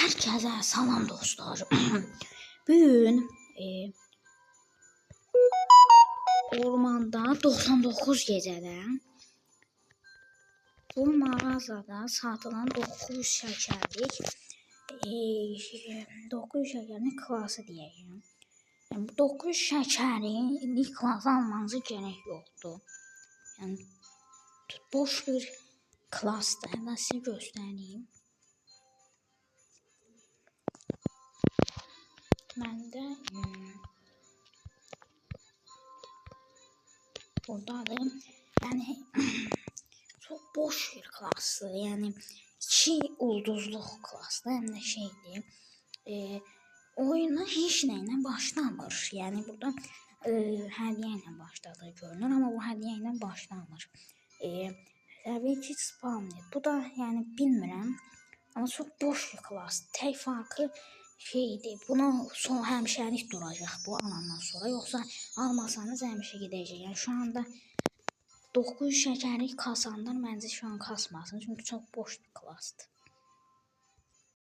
Herkese salam dostlar. Bugün ormanda 99 gecədə bu mağazada satılan 900 şəkərlik 900 şəkərlik klası deyəcəm. Yəni, bu 900 şəkərlik klası almanıza gerek yoxdur. Yəni boş bir klasdır. Hətta sizə göstəreyim. Məndə buradadır. Yəni çox boş bir klasdır. Yəni 2 ulduzluq klasdır. Həm də şeydir. Oyunu heç nə ilə başlamır. Yəni burada hədiyyə ilə başladığı görünür, amma bu hədiyyə ilə başlamır. Təbii ki, spamdır. Bu da yəni bilmirəm, amma çox boş bir klasdır. Tək farkı şeydir. Bunu son həmişəlik duracaq bu alandan sonra. Yoxsa almasanız həmişə gedəcək. Yəni şu anda 900 şəkərlik kasanlar məncə şu an kasmasın. Çünki çox boş bir klasdır.